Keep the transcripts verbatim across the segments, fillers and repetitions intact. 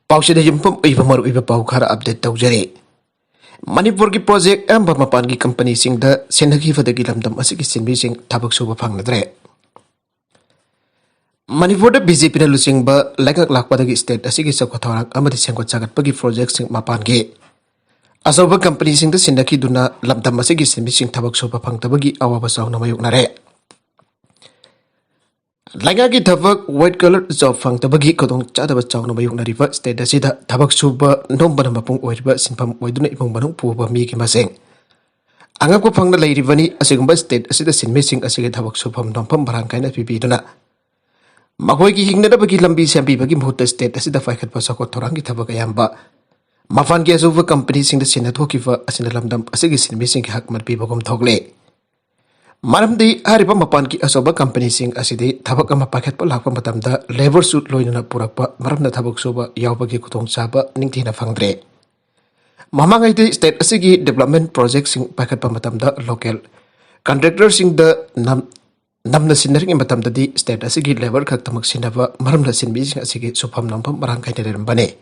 ꯄꯥꯎꯁꯤꯗ ꯌꯨꯝꯐꯝ ꯑꯣꯏꯕ ꯃꯔꯨꯑꯣꯏꯕ ꯄꯥꯎ ꯈꯔ ꯑꯞꯗꯦꯠ ꯇꯧꯖꯔꯤ꯫ ꯃꯅꯤꯄꯨꯔꯒꯤ ꯄ꯭ꯔꯣꯖꯦꯛ ꯑꯌꯥꯝꯕ ꯃꯄꯥꯟꯒꯤ ꯀꯝꯄꯅꯤꯁꯤꯡꯗ ꯁꯤꯟꯅꯈꯤꯕꯗꯒꯤ ꯂꯝꯗꯝ ꯑꯁꯤꯒꯤ ꯁꯤꯟꯃꯤꯁꯤꯡ ꯊꯕꯛ ꯁꯨꯕ ꯐꯪꯅꯗ꯭ꯔꯦ꯫ ꯃꯅꯤꯄꯨꯔꯗ ꯕꯤ ꯖꯦ ꯄꯤꯅ ꯂꯨꯆꯤꯡꯕ ꯂꯩꯉꯥꯛ ꯂꯥꯛꯄꯗꯒꯤ ꯁ꯭ꯇꯦꯠ ꯑꯁꯤꯒꯤ ꯆꯥꯎꯈꯠ ꯊꯧꯔꯥꯡ ꯑꯃꯗꯤ ꯁꯦꯝꯒꯠ ꯁꯥꯒꯠꯄꯒꯤ ꯄ꯭ꯔꯣꯖꯦꯛꯁꯤꯡ ꯃꯄꯥꯟꯒꯤ ꯑꯆꯧꯕ ꯀꯝꯄꯅꯤꯁꯤꯡꯗ ꯁꯤꯟꯅꯈꯤꯗꯨꯅ ꯂꯝꯗꯝ ꯑꯁꯤꯒꯤ ꯁꯤꯟꯃꯤꯁꯤꯡ ꯊꯕꯛ ꯁꯨꯕ ꯐꯪꯗꯕꯒꯤ ꯑꯋꯥꯕ ꯆꯥꯎꯅ ꯃꯥꯌꯣꯛꯅꯔꯦ꯫ ꯂꯩꯉꯥꯛꯀꯤ ꯊꯕꯛ, ꯋꯥꯏꯠ ꯀꯂꯔ ꯖꯣꯕ ꯐꯪꯗꯕꯒꯤ ꯈꯨꯗꯣꯡꯆꯥꯗꯕ ꯆꯥꯎꯅ ꯃꯥꯌꯣꯛꯅꯔꯤꯕ ꯁ꯭ꯇꯦꯠ ꯑꯁꯤꯗ ꯊꯕꯛ ꯁꯨꯕ ꯅꯣꯝꯕꯅ ꯃꯄꯨꯡ ꯑꯣꯏꯔꯤꯕ ꯁꯤꯟꯐꯝ ꯑꯣꯏꯗꯨꯅ ꯏꯃꯨꯡ ꯃꯅꯨꯡ ꯄꯨꯕ ꯃꯤꯒꯤ ꯃꯁꯤꯡ ꯑꯉꯛꯄ ꯐꯪꯅ ꯂꯩꯔꯤꯕꯅꯤ꯫ ꯑꯁꯤꯒꯨꯝꯕ ꯁ꯭ꯇꯦꯠ ꯑꯁꯤꯗ ꯁꯤꯟꯃꯤꯁꯤꯡ ꯑꯁꯤꯒꯤ ꯊꯕꯛ ꯁꯨꯐꯝ ꯅꯣꯝꯐꯝ ꯃꯔꯥꯡ ꯀꯥꯏꯅ ꯄꯤꯕꯤꯗꯨꯅ ꯃꯈꯣꯏꯒꯤ ꯍꯤꯡꯅꯅꯕꯒꯤ ꯂꯝꯕꯤ ꯁꯦꯝꯕꯤꯕꯒꯤ ꯃꯍꯨꯠꯇ ꯁ꯭ꯇꯦꯠ ꯑꯁꯤꯗ ꯄꯥꯏꯈꯠꯄ ꯆꯥꯎꯈꯠ ꯊꯧꯔꯥꯡꯒꯤ ꯊꯕꯛ ꯑꯌꯥꯝꯕ ꯃꯄꯥꯟꯒꯤ ꯑꯆꯧꯕ ꯀꯝꯄꯅꯤꯁꯤꯡꯗ ꯁꯤꯟꯅꯊꯣꯛꯈꯤꯕ ꯑꯁꯤꯅ ꯂꯝꯗꯝ ꯑꯁꯤꯒꯤ ꯁꯤꯟꯃꯤꯁꯤꯡꯒꯤ ꯍꯛ ꯃꯠꯄꯤꯕꯒꯨꯝ ꯊꯣꯛꯂꯦ꯫ ꯃꯔꯝꯗꯤ ꯍꯥꯏꯔꯤꯕ ꯃꯄꯥꯟꯒꯤ ꯑꯆꯧꯕ ꯀꯝꯄꯅꯤꯁꯤꯡ ꯑꯁꯤꯗꯤ ꯊꯕꯛ ꯑꯃ ꯄꯥꯏꯈꯠꯄ ꯂꯥꯛꯄ ꯃꯇꯝꯗ ꯂꯦꯕꯔꯁꯨ ꯂꯣꯏꯅꯅ ꯄꯨꯔꯛꯄ ꯃꯔꯝꯅ ꯊꯕꯛ ꯁꯨꯕ ꯌꯥꯎꯕꯒꯤ ꯈꯨꯗꯣꯡꯆꯥꯕ ꯅꯤꯡꯊꯤꯅ ꯐꯪꯗ꯭ꯔꯦ꯫ ꯃꯃꯥꯡꯉꯩꯗꯤ ꯁ꯭ꯇꯦꯠ ꯑꯁꯤꯒꯤ ꯗꯤꯕꯂꯞꯃꯦꯟ ꯄ꯭ꯔꯣꯖꯦꯛꯁꯤꯡ ꯄꯥꯏꯈꯠꯄ ꯃꯇꯝꯗ ꯂꯣꯀꯦꯜ ꯀꯟꯇ꯭ꯔꯦꯛꯇꯔꯁꯤꯡꯗ ꯅꯝ-, ꯅꯝꯅ ꯁꯤꯟꯅꯔꯤꯉꯩ ꯃꯇꯝꯗꯗꯤ ꯁ꯭ꯇꯦꯠ ꯑꯁꯤꯒꯤ ꯂꯦꯕꯔ ꯈꯛꯇꯃꯛ ꯁꯤꯟꯅꯕ ꯃꯔꯝꯅ ꯁꯤꯟꯃꯤꯁꯤꯡ ꯑꯁꯤꯒꯤ ꯁꯨꯐꯝ ꯅꯣꯝꯐꯝ ꯃꯔꯥꯡ ꯀꯥꯏꯅ ꯂꯩꯔꯝꯕꯅꯤ꯫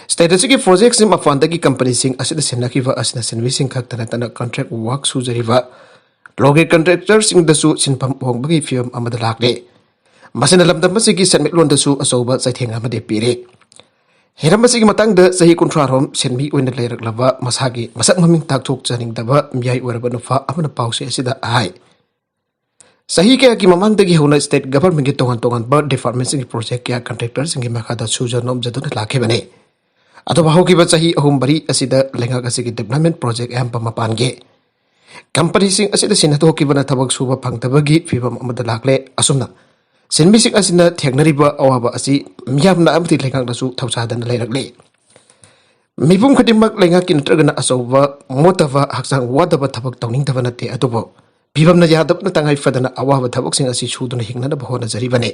ꯁ꯭ꯇꯦꯠ ꯑꯁꯤꯒꯤ ꯄ꯭ꯔꯣꯖꯦꯛꯁꯤꯡ ꯃꯄꯥꯟꯗꯒꯤ ꯀꯝꯄꯅꯤꯁꯤꯡ ꯑꯁꯤꯗ ꯁꯤꯟꯅꯈꯤꯕ ꯑꯁꯤꯅ ꯁꯤꯟꯃꯤꯁꯤꯡ ꯈꯛꯇ ꯅꯠꯇꯅ ꯀꯟꯇ꯭ꯔꯦꯛ ꯋꯥꯔꯛ ꯁꯨꯖꯔꯤꯕ ꯂꯣꯀꯦꯜ ꯀꯟꯇ꯭ꯔꯦꯛꯇꯔꯁꯤꯡꯗꯁꯨ ꯁꯤꯟꯐꯝ ꯍꯣꯡꯕꯒꯤ ꯐꯤꯕꯝ ꯑꯃꯗ ꯂꯥꯛꯂꯦ꯫ ꯃꯁꯤꯅ ꯂꯝꯗꯝ ꯑꯁꯤꯒꯤ ꯁꯦꯟꯃꯤꯠꯂꯣꯟꯗꯁꯨ ꯑꯆꯧꯕ ꯆꯩꯊꯦꯡ ꯑꯃꯗꯤ ꯄꯤꯔꯦ꯫ ꯍꯤꯔꯝ ꯑꯁꯤꯒꯤ ꯃꯇꯥꯡꯗ ꯆꯍꯤ ꯀꯨꯟꯊ꯭ꯔꯥ ꯔꯣꯝ ꯁꯤꯟꯃꯤ ꯑꯣꯏꯅ ꯂꯩꯔꯛꯂꯕ ꯃꯁꯥꯒꯤ ꯃꯁꯛ ꯃꯃꯤꯡ ꯇꯥꯛꯊꯣꯛꯆꯅꯤꯡꯗꯕ ꯃꯤꯑꯣꯏ ꯑꯣꯏꯔꯕ ꯅꯨꯄꯥ ꯑꯃꯅ ꯄꯥꯎꯆꯦ ꯑꯁꯤꯗ ꯍꯥꯏ, ꯆꯍꯤ ꯀꯌꯥꯒꯤ ꯃꯃꯥꯡꯗꯒꯤ ꯍꯧꯅ ꯁ꯭ꯇꯦꯠ ꯒꯚꯔꯟꯃꯦꯟꯠꯀꯤ ꯇꯣꯉꯥꯟ ꯇꯣꯉꯥꯟꯕ ꯗꯤꯄꯥꯔꯠꯃꯦꯟꯠꯁꯤꯡꯒꯤ ꯄ꯭ꯔꯣꯖꯦꯛ ꯀꯌꯥ ꯀꯟꯇ꯭ꯔꯦꯛꯇꯔꯁꯤꯡꯒꯤ ꯃꯈꯥꯗ ꯁꯨꯖ ꯅꯣꯝꯖꯗꯨꯅ ꯂꯥꯛꯈꯤꯕꯅꯤ꯫ ꯑꯗꯨꯕꯨ ꯍꯧꯈꯤꯕ ꯆꯍꯤ ꯑꯍꯨꯝ ꯃꯔꯤ ꯑꯁꯤꯗ ꯂꯩꯉꯥꯛ ꯑꯁꯤꯒꯤ ꯗꯤꯕꯂꯞꯃꯦꯟꯠ ꯄ꯭ꯔꯣꯖꯦꯛ ꯑꯌꯥꯝꯕ ꯃꯄꯥꯟꯒꯤ ꯀꯝꯄꯅꯤꯁꯤꯡ ꯑꯁꯤꯗ ꯁꯤꯟꯅꯊꯣꯛꯈꯤꯕꯅ ꯊꯕꯛ ꯁꯨꯕ ꯐꯪꯗꯕꯒꯤ ꯐꯤꯕꯝ ꯑꯃꯗ ꯂꯥꯛꯂꯦ꯫ ꯑꯁꯨꯝꯅ ꯁꯤꯟꯃꯤꯁꯤꯡ ꯑꯁꯤꯅ ꯊꯦꯡꯅꯔꯤꯕ ꯑꯋꯥꯕ ꯑꯁꯤ ꯃꯤꯌꯥꯝꯅ ꯑꯃꯗꯤ ꯂꯩꯉꯥꯛꯅꯁꯨ ꯊꯧꯁꯥꯗꯅ ꯂꯩꯔꯛꯂꯤ꯫ ꯃꯤꯄꯨꯝ ꯈꯨꯗꯤꯡꯃꯛ ꯂꯩꯉꯥꯛꯀꯤ ꯅꯠꯇ꯭ꯔꯒꯅ ꯑꯆꯧꯕ ꯃꯣꯠꯇꯕ, ꯍꯛꯆꯥꯡ ꯋꯥꯗꯕ ꯊꯕꯛ ꯇꯧꯅꯤꯡꯗꯕ ꯅꯠꯇꯦ, ꯑꯗꯨꯕꯨ ꯐꯤꯕꯝꯅ ꯌꯥꯗꯕꯅ ꯇꯉꯥꯏ ꯐꯗꯅ ꯑꯋꯥꯕ ꯊꯕꯛꯁꯤꯡ ꯑꯁꯤ ꯁꯨꯗꯨꯅ ꯍꯤꯡꯅꯅꯕ ꯍꯣꯠꯅꯖꯔꯤꯕꯅꯤ꯫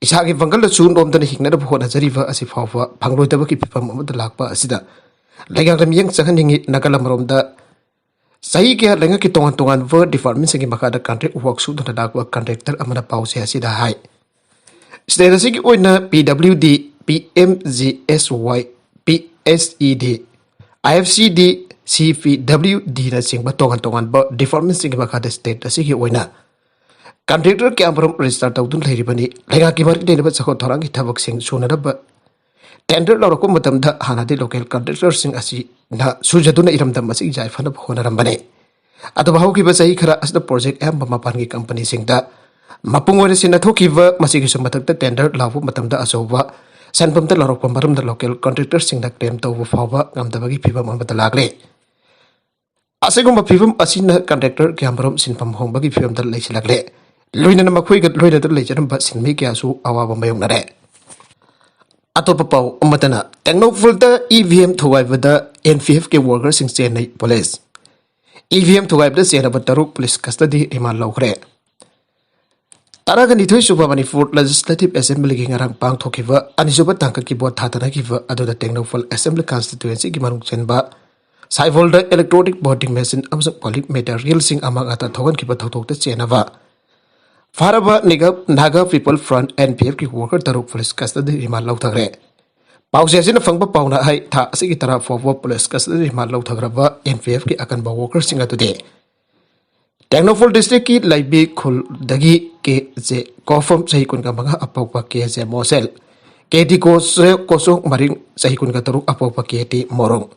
ꯏꯁꯥꯒꯤ ꯄꯥꯡꯒꯜꯗꯁꯨ ꯅꯣꯝꯗꯅ ꯍꯤꯡꯅꯅꯕ ꯍꯣꯠꯅꯖꯔꯤꯕ ꯑꯁꯤ ꯐꯥꯎꯕ ꯐꯪꯂꯣꯏꯗꯕꯒꯤ ꯐꯤꯕꯝ ꯑꯃꯗ ꯂꯥꯛꯄ ꯑꯁꯤꯗ ꯂꯩꯉꯥꯛꯇ ꯃꯤꯠꯌꯦꯡ ꯆꯪꯍꯟꯅꯤꯡꯏ꯫ ꯅꯥꯀꯜ ꯑꯃꯔꯣꯝꯗ ꯆꯍꯤ ꯀꯌꯥ ꯂꯩꯉꯥꯛꯀꯤ ꯇꯣꯉꯥꯟ ꯇꯣꯉꯥꯟꯕ ꯗꯤꯄꯥꯔꯠꯃꯦꯟꯁꯤꯡꯒꯤ ꯃꯈꯥꯗ ꯀꯟꯇ꯭ꯔꯦꯛ ꯋꯥꯔꯛ ꯁꯨꯗꯨꯅ ꯂꯥꯛꯄ ꯀꯟꯇ꯭ꯔꯦꯛꯇꯔ ꯑꯃꯅ ꯄꯥꯎꯆꯦ ꯑꯁꯤꯗ ꯍꯥꯏ, ꯁ꯭ꯇꯦꯠ ꯑꯁꯤꯒꯤ ꯑꯣꯏꯅ ꯄꯤ W D, P M G S Y, P S E D, I F C D, C P W D ꯅꯆꯤꯡꯕ ꯇꯣꯉꯥꯟ ꯇꯣꯉꯥꯟꯕ ꯗꯤꯄꯥꯔꯠꯃꯦꯟꯁꯤꯡꯒꯤ ꯃꯈꯥꯗ ꯁ꯭ꯇꯦꯠ ꯑꯁꯤꯒꯤ ꯑꯣꯏꯅ ꯀꯟꯇ꯭ꯔꯦꯛꯇꯔ ꯀꯌꯥꯃꯔꯨꯝ ꯔꯦꯖꯤꯁꯇꯥꯔ ꯇꯧꯗꯨꯅ ꯂꯩꯔꯤꯕꯅꯤ꯫ ꯂꯩꯉꯥꯛꯀꯤ ꯃꯔꯤ ꯂꯩꯅꯕ ꯆꯥꯎꯈꯠ ꯊꯧꯔꯥꯡꯒꯤ ꯊꯕꯛꯁꯤꯡ ꯁꯨꯅꯅꯕ ꯇꯦꯟꯗꯔ ꯂꯧꯔꯛꯄ ꯃꯇꯝꯗ ꯍꯥꯟꯅꯗꯤ ꯂꯣꯀꯦꯜ ꯀꯟꯇ꯭ꯔꯦꯛꯇꯔꯁꯤꯡ ꯑꯁꯤꯅ ꯁꯨꯖꯗꯨꯅ ꯏꯔꯝꯗꯝ ꯑꯁꯤꯒꯤ ꯌꯥꯏꯐꯅꯕ ꯍꯣꯠꯅꯔꯝꯕꯅꯤ꯫ ꯑꯗꯨꯕꯨ ꯍꯧꯈꯤꯕ ꯆꯍꯤ ꯈꯔ ꯑꯁꯤꯗ ꯄ꯭ꯔꯣꯖꯦꯛ ꯑꯌꯥꯝꯕ ꯃꯄꯥꯟꯒꯤ ꯀꯝꯄꯅꯤꯁꯤꯡꯗ ꯃꯄꯨꯡ ꯑꯣꯏꯅ ꯁꯤꯟꯅꯊꯣꯛꯈꯤꯕ, ꯃꯁꯤꯒꯤꯁꯨ ꯃꯊꯛꯇ ꯇꯦꯟꯗꯔ ꯂꯥꯎꯕ ꯃꯇꯝꯗ ꯑꯆꯧꯕ ꯁꯦꯟꯐꯝꯗ ꯂꯧꯔꯛꯄ ꯃꯔꯝꯅ ꯂꯣꯀꯦꯜ ꯀꯟꯇ꯭ꯔꯦꯛꯇꯔꯁꯤꯡꯅ ꯀ꯭ꯂꯦꯝ ꯇꯧꯕ ꯐꯥꯎꯕ ꯉꯝꯗꯕꯒꯤ ꯐꯤꯕꯝ ꯑꯃꯗ ꯂꯥꯛꯂꯦ꯫ ꯑꯁꯤꯒꯨꯝꯕ ꯐꯤꯕꯝ ꯑꯁꯤꯅ ꯀꯟꯇ꯭ꯔꯦꯛꯇꯔ ꯀꯌꯥꯃꯔꯨꯝ ꯁꯤꯟꯐꯝ ꯍꯣꯡꯕꯒꯤ ꯐꯤꯕꯝꯗ ꯂꯩꯁꯤꯜꯂꯛꯂꯦ꯫ ꯂꯣꯏꯅꯅ ꯃꯈꯣꯏꯒ ꯂꯣꯏꯅꯗꯨꯅ ꯂꯩꯖꯔꯝꯕ ꯁꯤꯟꯃꯤ ꯀꯌꯥꯁꯨ ꯑꯋꯥꯕ ꯃꯥꯌꯣꯛꯅꯔꯦ꯫ ꯑꯇꯣꯞꯄ ꯄꯥꯎ ꯑꯃꯗꯅ, ꯇꯦꯡꯅꯧꯄꯜꯗ ꯏ ꯚꯤ ꯑꯦꯝ ꯊꯨꯒꯥꯏꯕꯗ ꯑꯦꯟ ꯄꯤ ꯑꯦꯐꯀꯤ ꯋꯥꯔꯀꯔꯁꯤꯡ ꯆꯦꯟꯅꯩ ꯄꯨꯂꯤꯁ꯫ ꯏ ꯚꯤ ꯑꯦꯝ ꯊꯨꯒꯥꯏꯕꯗ ꯆꯦꯟꯅꯕ ꯇꯔꯨꯛ ꯄꯨꯂꯤꯁ ꯀꯁꯇꯗꯤ ꯔꯤꯃꯥꯟ ꯂꯧꯈ꯭ꯔꯦ꯫ ꯇꯔꯥꯒ ꯅꯤꯊꯣꯏ ꯁꯨꯕ ꯃꯅꯤꯄꯨꯔ ꯂꯦꯖꯤꯁꯂꯦꯇꯤꯚ ꯑꯦꯁꯦꯝꯕ꯭ꯂꯤꯒꯤ ꯉꯔꯥꯡ ꯄꯥꯡꯊꯣꯛꯈꯤꯕ ꯑꯅꯤꯁꯨꯕ ꯇꯥꯡꯀꯛꯀꯤ ꯚꯣꯠ ꯊꯥꯗꯅꯈꯤꯕ ꯑꯗꯨꯗ ꯇꯦꯡꯅꯧꯄꯜ ꯑꯦꯁꯦꯝꯕ꯭ꯂꯤ ꯀꯟꯁꯇꯤꯇ꯭ꯋꯦꯟꯁꯤꯒꯤ ꯃꯅꯨꯡ ꯆꯟꯕ ꯁꯥꯏꯕꯣꯜꯗ ꯏꯂꯦꯛꯇ꯭ꯔꯣꯅꯤꯛ ꯚꯣꯇꯤꯡ ꯃꯦꯆꯤꯟ ꯑꯃꯁꯨꯡ ꯄꯣꯂꯤꯡ ꯃꯦꯇꯔꯤꯌꯦꯜꯁꯤꯡ ꯑꯃꯥꯡ ꯑꯇꯥ ꯊꯣꯛꯍꯟꯈꯤꯕ ꯊꯧꯗꯣꯛꯇ ꯆꯦꯟꯅꯕ ꯐꯥꯔꯕ ꯅꯤꯒ-, Naga people front, N P ꯑꯦꯐꯀꯤ ꯋꯥꯔꯀꯔ ꯇꯔꯨꯛ ꯄꯨꯂꯤꯁ ꯀꯁꯇꯗꯤ ꯔꯤꯃꯥꯟ ꯂꯧꯊꯈ꯭ꯔꯦ꯫ ꯄꯥꯎꯆꯦ ꯑꯁꯤꯅ ꯐꯪꯕ ꯄꯥꯎꯅ ꯍꯥꯏ, ꯊꯥ ꯑꯁꯤꯒꯤ ꯇꯔꯥ ꯐꯥꯎꯕ ꯄꯨꯂꯤꯁ ꯀꯁꯇꯗꯤ ꯔꯤꯃꯥꯟ ꯂꯧꯊꯈ꯭ꯔꯕ ꯑꯦꯟ ꯄꯤ ꯑꯦꯐꯀꯤ ꯑꯀꯟꯕ ꯋꯥꯔꯀꯔꯁꯤꯡ ꯑꯗꯨꯗꯤ ꯇꯦꯡꯅꯧꯄꯜ ꯗꯤꯁꯇ꯭ꯔꯤꯛꯀꯤ ꯂꯩꯕꯤ ꯈꯨꯜꯗꯒꯤ ꯀꯦ ꯖꯦ ꯀꯣꯐꯝ, ꯆꯍꯤ ꯀꯨꯟꯒ ꯃꯉꯥ, ꯑꯄꯣꯛꯄ ꯀꯦ ꯖꯦ ꯃꯣꯁꯦꯜ, ꯀꯦ ꯗꯤ ꯀꯣꯁ-, ꯀꯣꯁꯣꯡ ꯃꯔꯤꯡ, ꯆꯍꯤ ꯀꯨꯟꯒ ꯇꯔꯨꯛ, ꯑꯄꯣꯛꯄ ꯀꯦ ꯇꯤ ꯃꯣꯔꯣꯡ,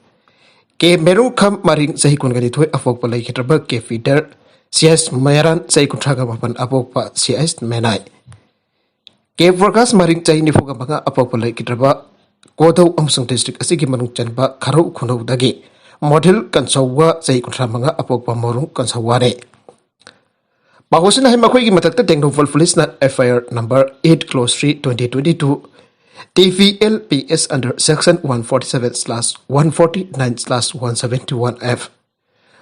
ꯀꯦ ꯃꯦꯔꯨꯡꯈꯝ ꯃꯔꯤꯡ, ꯆꯍꯤ ꯀꯨꯟꯒ ꯅꯤꯊꯣꯏ, ꯑꯄꯣꯛꯄ ꯂꯩꯈꯤꯗ꯭ꯔꯕ ꯀꯦ ꯄꯤꯇꯔ, ꯁꯤ ꯑꯦꯁ ꯃꯌꯥꯔꯥꯟ, ꯆꯍꯤ ꯀꯨꯟꯊ꯭ꯔꯥꯒ ꯃꯥꯄꯟ, ꯑꯄꯣꯛꯄ ꯁꯤ ꯑꯦꯁ ꯃꯦꯅꯥꯏ, ꯀꯦ ꯄ꯭ꯔꯀꯥꯁ ꯃꯔꯤꯡ, ꯆꯍꯤ ꯅꯤꯐꯨꯒ ꯃꯉꯥ, ꯑꯄꯣꯛꯄ ꯂꯩꯈꯤꯗ꯭ꯔꯕ ꯀꯣꯗꯧ ꯑꯃꯁꯨꯡ ꯗꯤꯁꯇ꯭ꯔꯤꯛ ꯑꯁꯤꯒꯤ ꯃꯅꯨꯡ ꯆꯟꯕ ꯈꯔꯧ ꯈꯨꯅꯧꯗꯒꯤ ꯃꯣꯗꯦꯜ ꯀꯟꯁꯧꯋꯥ, ꯆꯍꯤ ꯀꯨꯟꯊ꯭ꯔꯥ ꯃꯉꯥ, ꯑꯄꯣꯛꯄ ꯃꯣꯔꯨꯡ ꯀꯟꯁꯧꯋꯥꯅꯤ꯫ ꯄꯥꯎ ꯑꯁꯤꯅ ꯍꯥꯏ, ꯃꯈꯣꯏꯒꯤ ꯃꯊꯛꯇ ꯇꯦꯡꯅꯧꯄꯜ ꯄꯨꯂꯤꯁꯅ F I R number eight clause three twenty twenty-two, T P L P S under section one forty-seven slash one forty-nine slash one seventy-one F,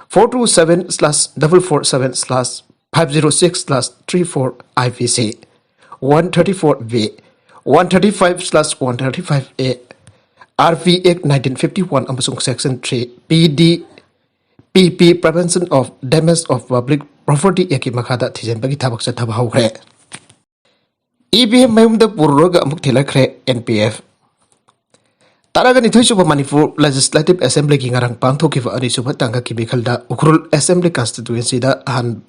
four two seven slash double four seven slash five zero six slash three four I P C, one thirty-four B, one thirty-five slash one thirty-five A, R P Act nineteen fifty-one ꯑꯃꯁꯨꯡ section three P D P P, Prevention of Damage of Public Property Actꯀꯤ ꯃꯈꯥꯗ ꯊꯤꯖꯤꯟꯕꯒꯤ ꯊꯕꯛ ꯆꯠꯊꯕ ꯍꯧꯈ꯭ꯔꯦ꯫ E V M ꯃꯌꯨꯝꯗ ꯄꯨꯔꯨꯔꯒ ꯑꯃꯨꯛ ꯊꯤꯜꯂꯛꯈ꯭ꯔꯦ N P F. ꯇꯔꯥꯒ ꯅꯤꯊꯣꯏ ꯁꯨꯕ ꯃꯅꯤꯄꯨꯔ ꯂꯦꯖꯤꯁꯂꯦꯇꯤꯚ ꯑꯦꯁꯦꯝꯕ꯭ꯂꯤꯒꯤ ꯉꯔꯥꯡ ꯄꯥꯡꯊꯣꯛꯈꯤꯕ ꯑꯅꯤꯁꯨꯕ ꯇꯥꯡꯀꯛꯀꯤ ꯃꯤꯈꯜꯗ ꯎꯈ꯭ꯔꯨꯜ ꯑꯦꯁꯦꯝꯕ꯭ꯂꯤ ꯀꯟꯁꯇꯤꯇ꯭ꯋꯦꯟꯁꯤꯗ ꯑꯍꯥꯟ-,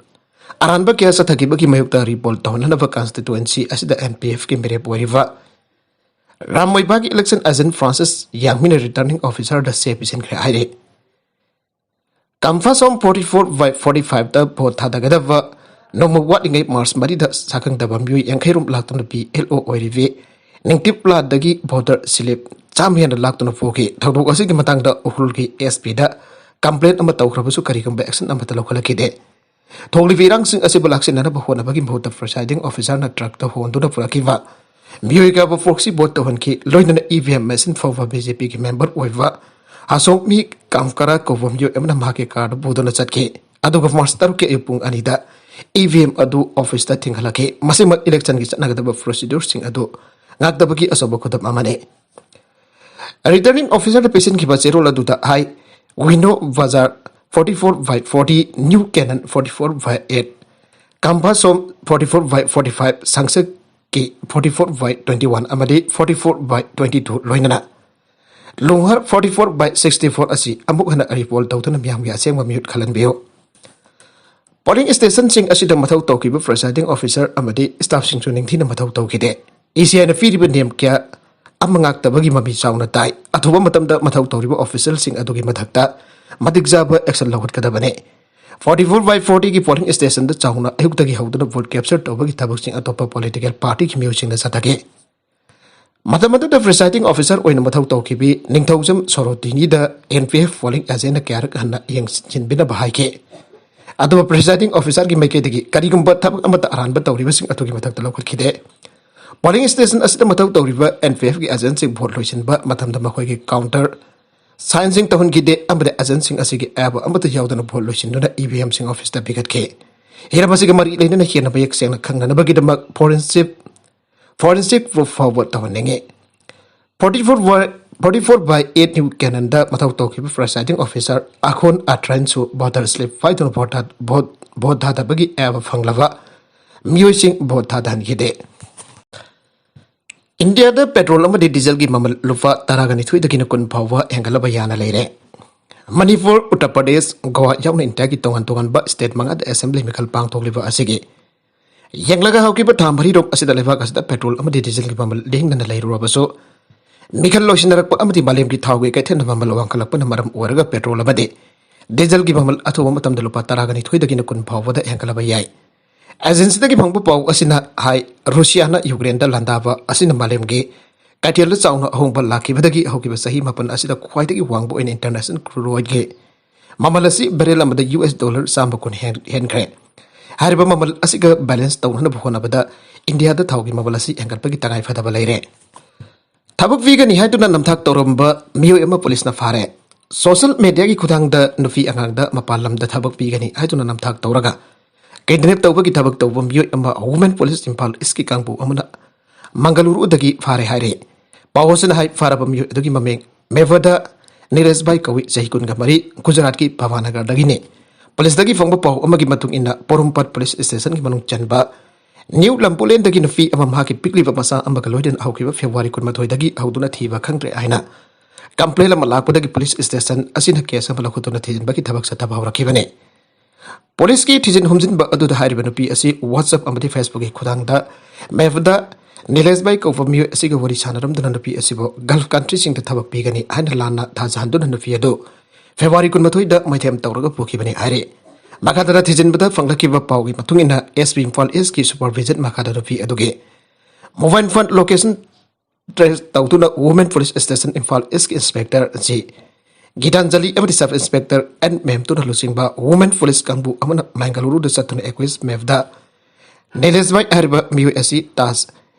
ꯑꯔꯥꯟꯕ ꯀꯌꯥ ꯆꯠꯊꯈꯤꯕꯒꯤ ꯃꯥꯌꯣꯛꯇ ꯔꯤꯄꯣꯜ ꯇꯧꯍꯟꯅꯅꯕ ꯀꯟꯁꯇꯤꯇ꯭ꯋꯦꯟꯁꯤ ꯑꯁꯤꯗ ꯑꯦꯟ ꯄꯤ ꯑꯦꯐꯀꯤ ꯃꯤꯔꯦꯞ ꯑꯣꯏꯔꯤꯕ ꯔꯥꯝꯃꯣꯏꯕꯥꯒꯤ ꯏꯂꯦꯛꯁꯟ ꯑꯦꯖꯦꯟꯠ ꯐ꯭ꯔꯥꯟꯁꯤꯁ ꯌꯥꯡꯃꯤꯅ ꯔꯤꯇꯔꯅꯤꯡ ꯑꯣꯐꯤꯁꯥꯔꯗ ꯆꯦ ꯄꯤꯁꯤꯟꯈ꯭ꯔꯦ ꯍꯥꯏꯔꯤ꯫ ꯀꯝꯐꯥꯁꯣꯝ forty four by forty five ꯇ ꯚꯣꯠ ꯊꯥꯗꯒꯗꯕ ꯅꯣꯡꯃ ꯋꯥꯠꯂꯤꯉꯩ ꯃꯥꯔꯆ ꯃꯔꯤꯗ ꯁꯥꯈꯪꯗꯕ ꯃꯤꯑꯣꯏ ꯌꯥꯡꯈꯩꯔꯣꯝ ꯂꯥꯛꯇꯨꯅ ꯕꯤ ꯑꯦꯜ ꯑꯣ ꯑꯣꯏꯔꯤꯕꯤ ꯅꯤꯡꯇꯤꯞꯂꯥꯗꯒꯤ ꯚꯣꯇꯔ ꯁ꯭ꯂꯤꯞ ꯆꯥꯝꯃ ꯍꯦꯟꯅ ꯂꯥꯛꯇꯨꯅ ꯄꯨꯈꯤ꯫ ꯊꯧꯗꯣꯛ ꯑꯁꯤꯒꯤ ꯃꯇꯥꯡꯗ ꯎꯈ꯭ꯔꯨꯜꯒꯤ ꯑꯦꯁ ꯄꯤꯗ ꯀꯝꯄ꯭ꯂꯦꯟ ꯑꯃ ꯇꯧꯈ꯭ꯔꯕꯁꯨ ꯀꯔꯤꯒꯨꯝꯕ ꯑꯦꯛꯁꯟ ꯑꯃꯠꯇ ꯂꯧꯈꯠꯂꯛꯈꯤꯗꯦ꯫ ꯊꯣꯛꯂꯤꯕ ꯏꯔꯥꯡꯁꯤꯡ ꯑꯁꯤꯕꯨ ꯂꯥꯛꯁꯤꯟꯅꯅꯕ ꯍꯣꯠꯅꯕꯒꯤ ꯃꯍꯨꯠꯇ ꯄ꯭ꯔꯤꯁꯥꯏꯗꯤꯡ ꯑꯣꯐꯤꯁꯥꯔꯅ ꯇ꯭ꯔꯛꯇ ꯍꯣꯟꯗꯨꯅ ꯄꯨꯔꯛꯈꯤꯕ ꯃꯤꯑꯣꯏ ꯀꯌꯥꯕꯨ ꯄ꯭ꯔꯣꯛꯁꯤ ꯚꯣꯠ ꯇꯧꯍꯟꯈꯤ꯫ ꯂꯣꯏꯅꯅ ꯏ ꯚꯤ ꯑꯦꯝ ꯃꯦꯁꯤꯟ ꯐꯥꯎꯕ ꯕꯤ ꯖꯦ ꯄꯤꯒꯤ ꯃꯦꯝꯕꯔ ꯑꯣꯏꯕ ꯑꯁꯣꯛꯃꯤ ꯀꯥꯝꯀꯔꯥ ꯀꯧꯕ ꯃꯤꯑꯣꯏ ꯑꯃꯅ ꯃꯍꯥꯛꯀꯤ ꯀꯥꯔꯗꯨ ꯄꯨꯗꯨꯅ ꯆꯠꯈꯤ꯫ ꯑꯗꯨꯒ ꯃꯥꯔꯆ ꯇꯔꯨꯛꯀꯤ ꯑꯌꯨꯛ ꯄꯨꯡ ꯑꯅꯤꯗ ꯏ ꯚꯤ ꯑꯦꯝ ꯑꯗꯨ ꯑꯣꯐꯤꯁꯇ ꯊꯤꯡꯍꯜꯂꯛꯈꯤ꯫ ꯃꯁꯤꯃꯛ ꯏꯂꯦꯛꯁꯟꯒꯤ ꯆꯠꯅꯒꯗꯕ ꯄ꯭ꯔꯣꯁꯤꯗ꯭ꯌꯨꯔꯁꯤꯡ ꯑꯗꯨ ꯉꯥꯛꯇꯕꯒꯤ ꯑꯆꯧꯕ ꯈꯨꯗꯝ ꯑꯃꯅꯤ꯫ ꯔꯤꯇꯔꯅꯤꯡ ꯑꯣꯐꯤꯁꯥꯔꯗ ꯄꯤꯁꯤꯟꯈꯤꯕ ꯆꯦꯔꯣꯜ ꯑꯗꯨꯗ ꯍꯥꯏ, ꯋꯤꯅꯣ ꯕꯖꯥꯔ forty four by forty, new Canon forty four by eight, ꯀꯝꯐꯥꯁꯣꯝ forty four by forty five, ꯁꯪꯁꯛꯀꯤ forty four by twenty one ꯑꯃꯗꯤ forty four by twenty two ꯂꯣꯏꯅꯅ ꯂꯨꯡꯍꯔ forty four by sixty four ꯑꯁꯤ ꯑꯃꯨꯛ ꯍꯟꯅ ꯔꯤꯄꯣꯜ ꯇꯧꯗꯨꯅ ꯃꯤꯌꯥꯝꯒꯤ ꯑꯁꯦꯡꯕ ꯃꯤꯍꯨꯠ ꯈꯜꯍꯟꯕꯤꯌꯨ꯫ ꯄꯣꯂꯤꯡ ꯁ꯭ꯇꯦꯁꯟꯁꯤꯡ ꯑꯁꯤꯗ ꯃꯊꯧ ꯇꯧꯈꯤꯕ ꯄ꯭ꯔꯤꯁꯥꯏꯗꯤꯡ ꯑꯣꯐꯤꯁꯥꯔ ꯑꯃꯗꯤ ꯁ꯭ꯇꯥꯐꯁꯤꯡꯁꯨ ꯅꯤꯡꯊꯤꯅ ꯃꯊꯧ ꯇꯧꯈꯤꯗꯦ꯫ ꯏ ꯁꯤ ꯑꯥꯏꯅ ꯄꯤꯔꯤꯕ ꯅꯤꯌꯝ ꯀꯌꯥ ꯑꯃ ꯉꯥꯛꯇꯕꯒꯤ ꯃꯃꯤ ꯆꯥꯎꯅ ꯇꯥꯏ꯫ ꯑꯊꯨꯕ ꯃꯇꯝꯗ ꯃꯊꯧ ꯇꯧꯔꯤꯕ ꯑꯣꯐꯤꯁꯤꯌꯦꯜꯁꯤꯡ ꯑꯗꯨꯒꯤ ꯃꯊꯛꯇ ꯃꯇꯤꯛ ꯆꯥꯕ ꯑꯦꯛꯁꯟ ꯂꯧꯈꯠꯀꯗꯕꯅꯤ꯫ Forty four by forty ꯒꯤ ꯄꯣꯂꯤꯡ ꯁ꯭ꯇꯦꯁꯟꯗ ꯆꯥꯎꯅ ꯑꯌꯨꯛꯇꯒꯤ ꯍꯧꯗꯨꯅ ꯚꯣꯠ ꯀꯦꯞꯆꯔ ꯇꯧꯕꯒꯤ ꯊꯕꯛꯁꯤꯡ ꯑꯇꯣꯞꯄ ꯄꯣꯂꯤꯇꯤꯀꯦꯜ ꯄꯥꯔꯇꯤꯒꯤ ꯃꯤꯑꯣꯏꯁꯤꯡꯅ ꯆꯠꯊꯈꯤ꯫ ꯃꯇꯝ ꯑꯗꯨꯗ ꯄ꯭ꯔꯤꯁꯥꯏꯗꯤꯡ ꯑꯣꯐꯤꯁꯥꯔ ꯑꯣꯏꯅ ꯃꯊꯧ ꯇꯧꯈꯤꯕꯤ ꯅꯤꯡꯊꯧꯖꯝ ꯁꯣꯔꯣꯇꯤꯅꯤꯗ ꯑꯦꯟ ꯄꯤ ꯑꯦꯐ ꯄꯣꯂꯤꯡ ꯑꯦꯖꯦꯟꯅ ꯀꯌꯥꯔꯛ ꯍꯟꯅ ꯌꯦꯡꯁꯤꯟꯕꯤꯅꯕ ꯍꯥꯏꯈꯤ꯫ ꯑꯗꯨꯕꯨ ꯄ꯭ꯔꯤꯁꯥꯏꯗꯤꯡ ꯑꯣꯐꯤꯁꯥꯔꯒꯤ ꯃꯥꯏꯀꯩꯗꯒꯤ ꯀꯔꯤꯒꯨꯝꯕ ꯊꯕꯛ ꯑꯃꯠꯇ ꯑꯔꯥꯟꯕ ꯇꯧꯔꯤꯕꯁꯤꯡ ꯑꯗꯨꯒꯤ ꯃꯊꯛꯇ ꯂꯧꯈꯠꯈꯤꯗꯦ꯫ ꯄꯣꯂꯤꯡ ꯁ꯭ꯇꯦꯁꯟ ꯑꯁꯤꯗ ꯃꯊꯧ ꯇꯧꯔꯤꯕ ꯑꯦꯟ ꯄꯤ ꯑꯦꯐꯀꯤ ꯑꯦꯖꯦꯟꯁꯤꯡ ꯚꯣꯠ ꯂꯣꯏꯁꯤꯟꯕ ꯃꯇꯝꯗ ꯃꯈꯣꯏꯒꯤ ꯀꯥꯎꯟꯇꯔ ꯁꯥꯏꯟꯁꯤꯡ ꯇꯧꯍꯟꯈꯤꯗꯦ ꯑꯃꯗꯤ ꯑꯦꯖꯦꯟꯁꯤꯡ ꯑꯁꯤꯒꯤ ꯑꯌꯥꯕ ꯑꯃꯠꯇ ꯌꯥꯎꯗꯅ ꯚꯣꯠ ꯂꯣꯏꯁꯤꯟꯗꯨꯅ ꯏ ꯚꯤ ꯑꯦꯝꯁꯤꯡ ꯑꯣꯐꯤꯁꯇ ꯄꯤꯈꯠꯈꯤ꯫ ꯍꯤꯔꯝ ꯑꯁꯤꯒ ꯃꯔꯤ ꯂꯩꯅꯅ ꯍꯦꯟꯅ ꯃꯌꯦꯛ ꯁꯦꯡꯅ ꯈꯪꯅꯅꯕꯒꯤꯗꯃꯛ ꯐꯣꯔꯦꯟꯁꯤꯛ, ꯐꯣꯔꯦꯟꯁꯤꯛ ꯄ꯭ꯔꯨꯐ ꯐꯥꯎꯕ ꯇꯧꯍꯟꯅꯤꯡꯏ꯫ Forty four by, forty four by eight new ꯀꯦꯅꯟꯗ ꯃꯊꯧ ꯇꯧꯈꯤꯕ ꯄ꯭ꯔꯤꯁꯥꯏꯗꯤꯡ ꯑꯣꯐꯤꯁꯥꯔ ꯑꯈꯣꯟ ꯑꯇ꯭ꯔꯥꯏꯟꯁꯨ ꯚꯣꯇꯔ ꯁ꯭ꯂꯤꯞ ꯄꯥꯏꯗꯨꯅ ꯚꯣꯠ ꯊꯥ-, ꯚꯣꯠ, ꯚꯣꯠ ꯊꯥꯗꯕꯒꯤ ꯑꯌꯥꯕ ꯐꯪꯂꯕ ꯃꯤꯑꯣꯏꯁꯤꯡ ꯚꯣꯠ ꯊꯥꯗꯍꯟꯈꯤꯗꯦ꯫ ꯏꯟꯗꯤꯌꯥꯗ ꯄꯦꯇ꯭ꯔꯣꯜ ꯑꯃꯗꯤ ꯗꯤꯖꯜꯒꯤ ꯃꯃꯜ ꯂꯨꯄꯥ ꯇꯔꯥꯒ ꯅꯤꯊꯣꯏꯗꯒꯤꯅ ꯀꯨꯟ ꯐꯥꯎꯕ ꯍꯦꯟꯒꯠꯂꯕ ꯌꯥꯅ ꯂꯩꯔꯦ꯫ ꯃꯅꯤꯄꯨꯔ, ꯎꯠꯇꯔ ꯄ꯭ꯔꯗꯦꯁ, ꯒꯣꯋꯥ ꯌꯥꯎꯅ ꯏꯟꯗꯤꯌꯥꯒꯤ ꯇꯣꯉꯥꯟ ꯇꯣꯉꯥꯟꯕ ꯁ꯭ꯇꯦꯠ ꯃꯉꯥꯗ ꯑꯦꯁꯦꯝꯕ꯭ꯂꯤ ꯃꯤꯈꯜ ꯄꯥꯡꯊꯣꯛꯂꯤꯕ ꯑꯁꯤꯒꯤ ꯌꯦꯡꯂꯒ ꯍꯧꯈꯤꯕ ꯊꯥ ꯃꯔꯤꯔꯣꯝ ꯑꯁꯤꯗ ꯂꯩꯕꯥꯛ ꯑꯁꯤꯗ ꯄꯦꯇ꯭ꯔꯣꯜ ꯑꯃꯗꯤ ꯗꯤꯖꯜꯒꯤ ꯃꯃꯜ ꯂꯦꯡꯗꯅ ꯂꯩꯔꯨꯔꯕꯁꯨ, ꯃꯤꯈꯜ ꯂꯣꯏꯁꯤꯟꯅꯔꯛꯄ ꯑꯃꯗꯤ ꯃꯥꯂꯦꯝꯒꯤ ꯊꯥꯎꯒꯤ ꯀꯩꯊꯦꯜꯗ ꯃꯃꯜ ꯋꯥꯡꯈꯠꯂꯛꯄꯅ ꯃꯔꯝ ꯑꯣꯏꯔꯒ ꯄꯦꯇ꯭ꯔꯣꯜ ꯑꯃꯗꯤ ꯗꯤꯖꯜꯒꯤ ꯃꯃꯜ ꯑꯊꯨꯕ ꯃꯇꯝꯗ ꯂꯨꯄꯥ ꯇꯔꯥꯒ ꯅꯤꯊꯣꯏꯗꯒꯤꯅ ꯀꯨꯟ ꯐꯥꯎꯕꯗ ꯍꯦꯟꯒꯠꯂꯕ ꯌꯥꯏ꯫ ꯑꯦꯖꯦꯟꯁꯤꯗꯒꯤ ꯐꯪꯕ ꯄꯥꯎ ꯑꯁꯤꯅ ꯍꯥꯏ, ꯔꯨꯁꯤꯌꯥꯅ ꯌꯨꯀ꯭ꯔꯦꯟꯗ ꯂꯥꯟꯗꯥꯕ ꯑꯁꯤꯅ ꯃꯥꯂꯦꯝꯒꯤ ꯀꯩꯊꯦꯜꯗ ꯆꯥꯎꯅ ꯑꯍꯣꯡꯕ ꯂꯥꯛꯈꯤꯕꯗꯒꯤ ꯍꯧꯈꯤꯕ ꯆꯍꯤ ꯃꯥꯄꯟ ꯑꯁꯤꯗ ꯈ꯭ꯋꯥꯏꯗꯒꯤ ꯋꯥꯡꯕ ꯑꯣꯏꯅ ꯏꯟꯇꯔꯅꯦꯁꯅꯦꯜ ꯀ꯭ꯔꯨꯗ ꯑꯣꯏꯜꯒꯤ ꯃꯃꯜ ꯑꯁꯤ ꯕꯦꯔꯦꯜ ꯑꯃꯗ ꯌꯨ ꯑꯦꯁ ꯗꯣꯂꯔ ꯆꯥꯝꯃ ꯀꯨꯟ ꯍꯦꯟ-, ꯍꯦꯟꯈ꯭ꯔꯦ꯫ ꯍꯥꯏꯔꯤꯕ ꯃꯃꯜ ꯑꯁꯤꯒ ꯕꯦꯂꯦꯟꯁ ꯇꯧꯅꯅꯕ ꯍꯣꯠꯅꯕꯗ ꯏꯟꯗꯤꯌꯥꯗ ꯊꯥꯎꯒꯤ ꯃꯃꯜ ꯑꯁꯤ ꯍꯦꯟꯒꯠꯄꯒꯤ ꯇꯉꯥꯏ ꯐꯗꯕ ꯂꯩꯔꯦ꯫ ꯊꯕꯛ ꯄꯤꯒꯅꯤ ꯍꯥꯏꯗꯨꯅ ꯅꯝꯊꯥꯛ ꯇꯧꯔꯝꯕ ꯃꯤꯑꯣꯏ ꯑꯃ ꯄꯨꯂꯤꯁꯅ ꯐꯥꯔꯦ꯫ ꯁꯣꯁꯤꯌꯦꯜ ꯃꯦꯗꯤꯌꯥꯒꯤ ꯈꯨꯠꯊꯥꯡꯗ ꯅꯨꯄꯤ ꯑꯉꯥꯡꯗ ꯃꯄꯥꯟ ꯂꯝꯗ ꯊꯕꯛ ꯄꯤꯒꯅꯤ ꯍꯥꯏꯗꯨꯅ ꯅꯝꯊꯥꯛ ꯇꯧꯔꯒ ꯀꯤꯗꯅꯦꯞ ꯇꯧꯕꯒꯤ ꯊꯕꯛ ꯇꯧꯕ ꯃꯤꯑꯣꯏ ꯑꯃ ꯋꯨꯃꯦꯟ ꯄꯨꯂꯤꯁ ꯏꯝꯐꯥꯜ ꯏꯁꯀꯤ ꯀꯥꯡꯕꯨ ꯑꯃꯅ ꯃꯪꯒꯂꯨꯔꯨꯗꯒꯤ ꯐꯥꯔꯦ ꯍꯥꯏꯔꯦ꯫ ꯄꯥꯎ ꯑꯁꯤꯅ ꯍꯥꯏ, ꯐꯥꯔꯕ ꯃꯤꯑꯣꯏ ꯑꯗꯨꯒꯤ ꯃꯃꯤꯡ ꯃꯦꯚꯗ ꯅꯤꯔꯦꯁ ꯚꯥꯏ ꯀꯧꯏ, ꯆꯍꯤ ꯀꯨꯟꯒ ꯃꯔꯤ, ꯒꯨꯖꯔꯥꯠꯀꯤ ꯚꯥꯚꯥꯅꯒꯔꯗꯒꯤꯅꯤ꯫ ꯄꯨꯂꯤꯁꯇꯒꯤ ꯐꯪꯕ ꯄꯥꯎ ꯑꯃꯒꯤ ꯃꯇꯨꯡ ꯏꯟꯅ, ꯄꯣꯔꯣꯝꯄꯥꯠ ꯄꯨꯂꯤꯁ ꯁ꯭ꯇꯦꯁꯟꯒꯤ ꯃꯅꯨꯡ ꯆꯟꯕ ꯅ꯭ꯌꯨ ꯂꯝꯄꯨꯂꯦꯟꯗꯒꯤ ꯅꯨꯄꯤ ꯑꯃ ꯃꯍꯥꯛꯀꯤ ꯄꯤꯛꯂꯤꯕ ꯃꯆꯥ ꯑꯃꯒ ꯂꯣꯏꯅꯅ ꯍꯧꯈꯤꯕ ꯐꯦꯕ꯭ꯔꯨꯋꯥꯔꯤ ꯀꯨꯟꯃꯥꯊꯣꯏꯗꯒꯤ ꯍꯧꯗꯨꯅ ꯊꯤꯕ ꯈꯪꯗ꯭ꯔꯦ ꯍꯥꯏꯅ ꯀꯝꯄ꯭ꯂꯦꯟ ꯑꯃ ꯂꯥꯛꯄꯗꯒꯤ ꯄꯨꯂꯤꯁ ꯁ꯭ꯇꯦꯁꯟ ꯑꯁꯤꯅ ꯀꯦꯁ ꯑꯃ ꯂꯧꯈꯠꯇꯨꯅ ꯊꯤꯖꯤꯟꯕꯒꯤ ꯊꯕꯛ ꯆꯠꯊꯕ ꯍꯧꯔꯛꯈꯤꯕꯅꯤ꯫ ꯄꯨꯂꯤꯁꯀꯤ ꯊꯤꯖꯤꯟ ꯍꯨꯝꯖꯤꯟꯕ ꯑꯗꯨꯗ ꯍꯥꯏꯔꯤꯕ ꯅꯨꯄꯤ ꯑꯁꯤ WhatsApp ꯑꯃꯗꯤ Facebookꯀꯤ ꯈꯨꯠꯊꯥꯡꯗ ꯃꯦꯚꯗ ꯅꯤꯂꯦꯁ ꯚꯥꯏ ꯀꯧꯕ ꯃꯤꯑꯣꯏ ꯑꯁꯤꯒ ꯋꯥꯔꯤ ꯁꯥꯟꯅꯔꯝꯗꯨꯅ ꯅꯨꯄꯤ ꯑꯁꯤꯕꯨ ꯒꯜꯐ ꯀꯟꯇ꯭ꯔꯤꯁꯤꯡꯗ ꯊꯕꯛ ꯄꯤꯒꯅꯤ ꯍꯥꯏꯅ ꯂꯥꯟꯅ ꯊꯥꯖꯍꯟꯗꯨꯅ ꯅꯨꯄꯤ ꯑꯗꯨ ꯐꯦꯕ꯭ꯔꯨꯋꯥꯔꯤ ꯀꯨꯟꯃꯥꯊꯣꯏꯗ ꯃꯩꯊꯦꯝ ꯇꯧꯔꯒ ꯄꯨꯈꯤꯕꯅꯤ ꯍꯥꯏꯔꯤ꯫ ꯃꯈꯥ ꯇꯥꯅ ꯊꯤꯖꯤꯟꯕꯗ ꯐꯪꯂꯛꯈꯤꯕ ꯄꯥꯎꯒꯤ ꯃꯇꯨꯡ ꯏꯟꯅ, ꯑꯦꯁ ꯄꯤ ꯏꯝꯐꯥꯜ ꯏꯁꯀꯤ ꯁꯨꯄꯔꯚꯤꯖꯟ ꯃꯈꯥꯗ ꯅꯨꯄꯤ ꯑꯗꯨꯒꯤ ꯃꯣꯕꯥꯏꯜ ꯐꯣꯟ ꯂꯣꯀꯦꯁꯟ ꯇ꯭ꯔꯦꯁ ꯇꯧꯗꯨꯅ ꯋꯨꯃꯦꯟ ꯄꯨꯂꯤꯁ ꯁ꯭ꯇꯦꯁꯟ ꯏꯝꯐꯥꯜ ꯏꯁꯀꯤ ꯏꯟꯁꯄꯦꯛꯇꯔ ꯖꯤ ꯒꯤꯇꯥꯟꯖꯂꯤ ꯑꯃꯗꯤ ꯁꯕ ꯏꯟꯁꯄꯦꯛꯇꯔ ꯑꯦꯟ ꯃꯦꯝꯇꯨꯅ ꯂꯨꯆꯤꯡꯕ ꯋꯨꯃꯦꯟ ꯄꯨꯂꯤꯁ ꯀꯥꯡꯕꯨ ꯑꯃꯅ ꯃꯦꯡꯒꯂꯨꯔꯨꯗ ꯆꯠꯇꯨꯅ ꯑꯦꯀꯨꯏꯁ ꯃꯦꯚꯗ ꯅꯤꯂꯦꯁ ꯚꯥꯏ ꯍꯥꯏꯔꯤꯕ ꯃꯤꯑꯣꯏ ꯑꯁꯤ ꯇꯥꯖ